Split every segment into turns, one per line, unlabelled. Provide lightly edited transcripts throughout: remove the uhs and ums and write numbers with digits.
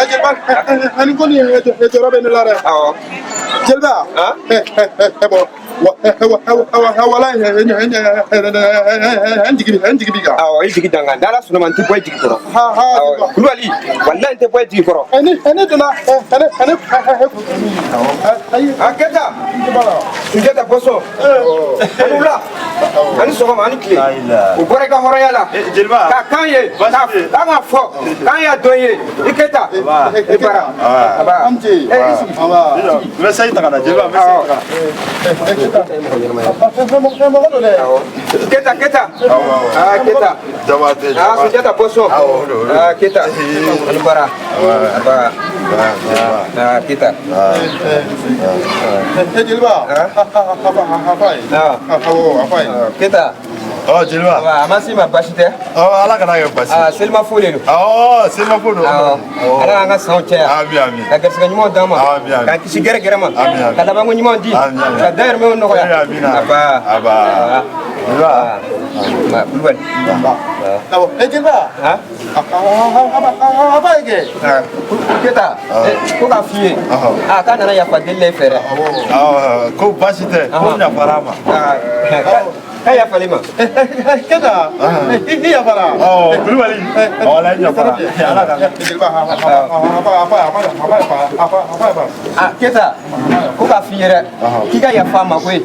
Jeliba, ani kɔni jɔrɔ bɛ ne la dɛ.
Awɔ.
Jeliba, bɔ wala, n jigi b'i kan.
Awɔ, i jigi da n kan, n'Ala sɔnna ma, n tɛ bɔ i jigi kɔrɔ.
Ha ha.
Awɔ, Kulubali, walayi n tɛ bɔ i jigi kɔrɔ.
Ne donna ne ayi.
A Keyita, Sunjata Bɔsɔn, ani wula, ani sɔgɔma, ani tile. O bɔra i ka hɔrɔnya la.
Jeliba.
K'a kan ye,
Baasi tɛ.
k'an ka fɔ, k'an y'a dɔn ye. I Keyita, i bara. Aba.
An ce.
Eh, i sigi.
N bɛ sayi ta ka na, jeliba, n bɛ sayi ta ka na.
Mɔgɔ don dɛ.
Keyita, Keyita. Ah, Keyita.
Jabate.
Ah, Sunjata Bɔsɔn.
Awɔ, o don, o don.
Ah, Keyita. Ani bara. Aba. Ah, Keyita.
Jeliba, a fa ye. Awɔ, a fa ye.
Keyita.
Ɔ, jeliba.
Aba, a ma s'i ma, baasi tɛ.
Ɔ, Ala kana kɛ basi.
Ah, selima fo de don.
Awɔ, selima fo don.
Awɔ. Ala k'an ka sanw caya.
Ami, ami.
Ka garisɛgɛ ɲumanw d'an ma.
Ami, ami.
K'an kisi gɛrɛgɛrɛ ma.
Ami, ami.
Ka labanko ɲumanw di.
Ami, ami.
Ka dayirimɛw nɔgɔya.
Ami, ami.
Aba.
Aba. Jeliba.
Aba, Kulubali.
Awɔ, jeliba.
Han?
A fa ye kɛ.
Keyita, ko k'a f'i ye. Ah, k'a nana yafa deli la i fɛ dɛ.
Awɔ, ko baasi tɛ, ko n yafara a ma.
Ah, k'a yafalen ma.
Keyita, i yafara.
Ɔ, Kulubali, wala, n yafara. Ala ka.
Jeliba, a fa a fa a fa a fa a fa.
Ah, Keyita, ko k'a f'i ye dɛ. K'i ka yafa a ma koyi.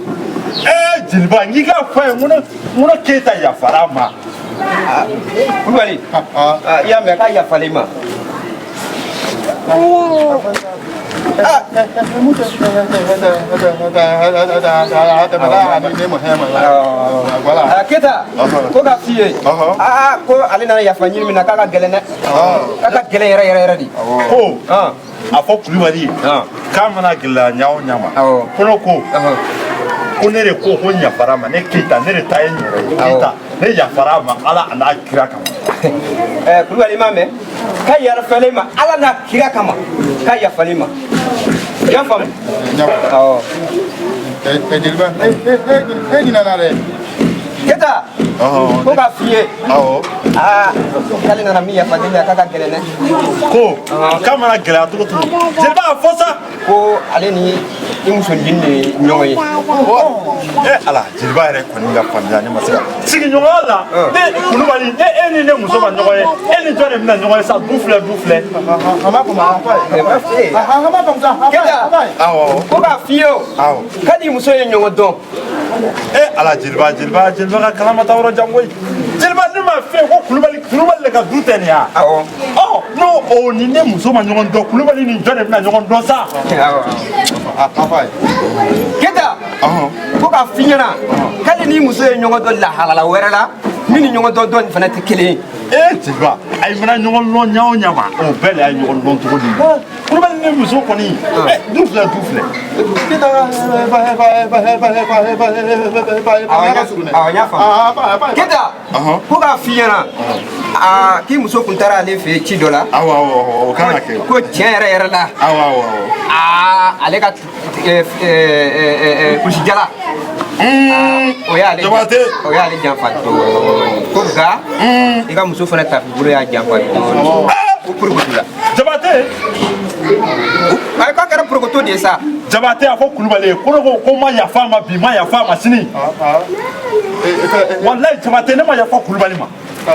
Ee, jeliba, n k'i k'a fɔ a ye, n ko ne Keyita yafara a ma.
Kulubali, ah, i y'a mɛn, k'a yafalen ma.
Ah,
Ah, Keyita, ko k'a f'i ye. Ah, ko ale nana yafa ɲini min na, k'a ka gɛlɛn dɛ. K'a ka gɛlɛn yɛrɛ yɛrɛ yɛrɛ de.
Ko
Ah,
a fɔ Kulubali ye
ah,
k'a mana gɛlɛya ɲa o ɲa ma,
Awɔ.
ko ne ko ko ne de ko ko n yafara a ma. Ne Keyita, ne de ta ye n yɛrɛ ye. Keyita, ne yafara a ma Ala a n'a kira kama.
Eh, Kulubali, m'a mɛn, k'a yafalen ma Ala n'a kira kama, k'a yafalen ma. I y'a faamu? Awɔ.
Jeliba, e ɲinɛna dɛ.
Keyita, ko k'a f'i ye.
Awɔ.
Aa, k'ale nana min yafa deli la, k'a ka gɛlɛn dɛ.
Ko k'a mana gɛlɛya cogo cogo, jeliba, a fɔ sa.
Ko ale ni i musonin de ye ɲɔgɔn ye.
E Ala, jeliba yɛrɛ kɔni ka faamuya, ne ma se ka sigiɲɔgɔnya la. Ne Kulubali, ne e ni ne muso ma ɲɔgɔn ye, e ni jɔn de bɛna ɲɔgɔn ye sa? Du filɛ, du filɛ.
A ma faamu, a fa ye. A ma faamu sa, a fa ye.
Awɔ.
Ko k'a f'i ye o.
Awɔ.
K'a ni muso ye ɲɔgɔn dɔn.
E Ala, jeliba, jeliba, jeliba ka kalan ma taa yɔrɔ jan koyi. Jeliba, ne ma fɛn ko Kulubali, Kulubali de ka du tɛ nin ya?
Awɔ.
Ɔ, n'o o ni ne muso ma ɲɔgɔn dɔn, Kulubali ni jɔn de bɛna ɲɔgɔn dɔn sa?
Awɔ.
A fa ye.
Keyita, ko k'a f'i ɲɛna k'ale ni muso ye ɲɔgɔn dɔn lahalala wɛrɛ la, min ni ɲɔgɔn dɔn dɔn nin fana tɛ kelen ye.
E jeliba, ayi, mana ɲɔgɔn dɔn ɲa o ɲa ma, o bɛɛ de y'a ɲɔgɔn dɔn cogo di? Kulubali ni muso kɔni, ɛ, du filɛ, du filɛ.
Keyita,
Awɔ, n y'a faamu. Keyita, ko k'a f'i ɲɛna, aa, k'i muso kun taara ale fɛ yen ci dɔ la.
Awɔ awɔ, o kan ka kɛ.
Ko tiɲɛ yɛrɛ yɛrɛ la,
Awɔ awɔ awɔ.
Aa, ale ka kulusijala, o y'ale
Jabate.
o y'ale janfa dɔɔni, ko nka i ka muso fana tafi bolo y'a janfa dɔɔni, ko porokoto la.
Jabate.
Ayi, k'a kɛra porokoto de ye sa.
Jabate, a fɔ Kulubali ye ko ne ko ko n ma yafa a ma bi, n ma yafa a ma sini. Walayi Jabate, ne ma yafa Kulubali ma. Ɔ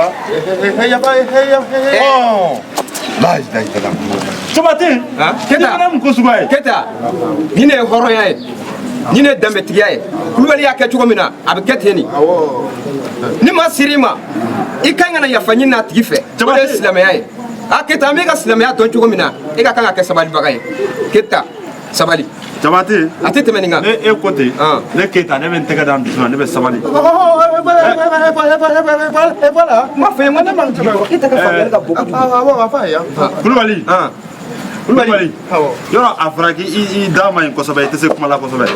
la ilaha illallah, Jabate.
Keyita.
Ni fana mun ko suguya ye?
Keyita, nin de ye hɔrɔnya ye, nin de ye danbetigiya ye. Kulubali y'a kɛ cogo min na, a bɛ kɛ ten de. Ni maa sera i ma, i kan ka na yafa ɲini n'a tigi fɛ, o de ye silamɛya ye. A Keyita, an b'e ka silamɛya dɔn cogo min na, e ka kan ka kɛ sabalibaga ye. Keyita, sabali.
Jabate.
A tɛ tɛmɛ nin kan.
Ne e ko ten, ne Keyita, ne bɛ n tɛgɛ da n dusu la, ne bɛ sabali.
N m'a fɔ i ye n ko ne ma i tɛ ka faamuyali ka bon kojugu.
Kulubali.
Kulubali.
Kulubali, yɔrɔ a fɔra k'i i da ma ɲi kosɛbɛ, i tɛ se kuma la kosɛbɛ.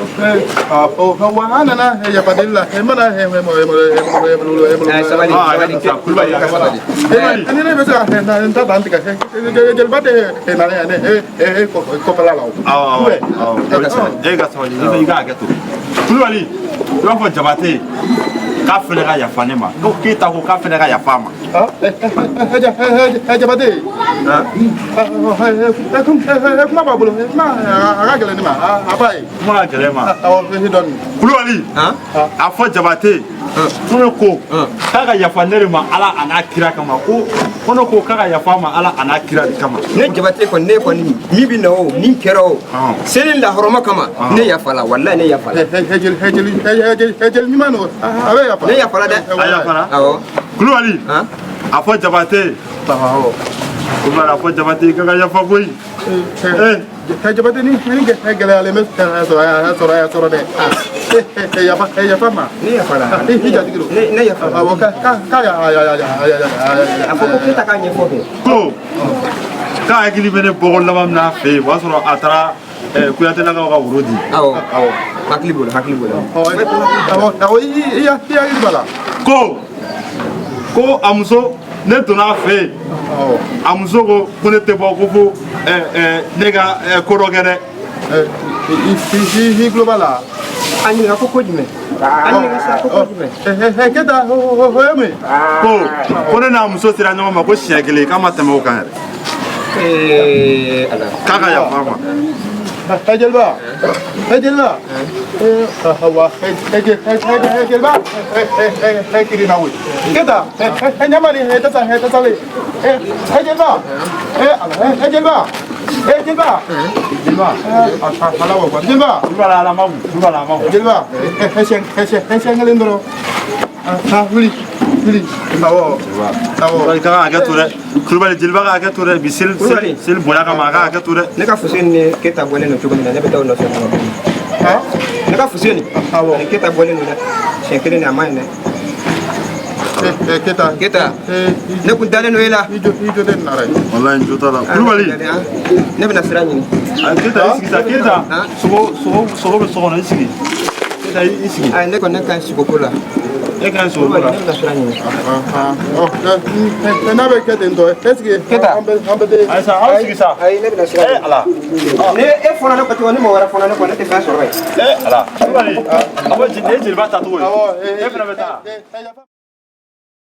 An nana yafa deli la, mana.
Sabali, sabali, Kulubali, ka sabali.
Ni ne bɛ se ka n ta dan tigɛ, jeliba tɛ na ne e kɔfɛla la o.
Awɔ awɔ awɔ, e ka sabali, i ka hakɛ to. Kulubali, i b'a fɔ Jabate. k'a fɛnɛ ka yafa ne ma. Ko Keyita ko k'a fɛnɛ ka yafa a ma.
Jabate, kuma b'a bolo, kuma a ka gɛlɛn ne ma, a b'a ye.
Kuma ka gɛlɛn ma.
Awɔ, dɔɔni.
Kulubali, a fɔ Jabate ko ne ko k'a ka yafa ne de ma Ala a n'a kira kama, ko ne ko k'a ka yafa a ma Ala a n'a kira de kama.
Ne Jabate kɔni, ne kɔni min bɛ na o min kɛra o seli lahɔrɔma kama, ne yafala, walayi ne yafala.
Jeli ɲuman don, a bɛ yafa.
Ne yafala dɛ.
A yafara.
Awɔ.
Kulubali, a fɔ Jabate. Kulubali, a fɔ Jabate k'a ka yafa koyi.
Jabate, ni gɛlɛyalen bɛ sɔrɔ dɛ. Yafa yafa ma.
Ne yafala.
I jatigi don.
Ne yafala.
Awɔ, k'a ya.
A fɔ ko Keyita k'a ɲɛfɔ kɛ.
Ko k'a hakili bɛ ne bɔko laban min n'a fɛ yen, o y'a sɔrɔ a taara Kuyatelakaw ka woro di.
Awɔ awɔ, hakili b'o la, hakili b'o la.
Awɔ, i hakili b'a la.
Ko a muso, ne donna a fɛ yen, a muso ko ko ne tɛ bɔ, ko fo ne ka ko dɔ kɛ dɛ.
I tulo b'a la.
A ɲininka ko ko jumɛn? A ɲininka sa ko ko jumɛn?
Keyita, o ye mun ye?
Ko ne n'a muso sera ɲɔgɔn ma ko siɲɛ kelen, k'a ma tɛmɛ o kan yɛrɛ.
Ala.
K'a ka yafa a ma.
Jeliba, jeliba, wa jeliba, kiri na wuli. Keyita, ɲamani, tasa, tasale. Jeliba, jeliba, jeliba, jeliba, ala wa jeliba.
Kulubali, ala ma kun, Kulubali, a ma kun.
Jeliba, siɲɛ kelen dɔrɔn. Wuli, wuli. Awɔ, awɔ.
Kulubali, k'a ka hakɛ to dɛ. Kulubali, jeliba ka hakɛ to dɛ, bi seli seli bonya kama, a ka hakɛ to dɛ.
Ne ka Fuseni ni Keyita bɔlen don cogo min na, ne bɛ taa o nɔfɛ kuma kelen. Ne ka Fuseni ani Keyita bɔlen don dɛ, siɲɛ kelen de, a ma ɲi dɛ.
Keyita.
Keyita, ne kun dalen don e la.
I jo tɛ nin na dɛ.
Walayi, n jo t'a la. Kulubali.
Ne bɛna sira ɲini.
Keyita, i sigi sa Keyita. Sogo sogo sogo bɛ so kɔnɔ, i sigi. Keyita, i sigi.
Ayi, ne kɔni, ne ka ɲi sogo ko la.
E ka ɲi sogo ko la.
Ne bɛna sira ɲini.
N'a bɛ kɛ ten tɔ, est ce que an bɛ den.
Ayi sa, aw sigi sa.
Ayi, ne bɛna sira ɲini.
Ala.
Ne e fɔra ne kɔ cogo, ni mɔgɔ wɛrɛ fɔra ne kɔ, ne tɛ fɛn sɔrɔ yen.
Ala. Kulubali, a bɔ nin ye jeliba tacogo ye. E fana bɛ taa.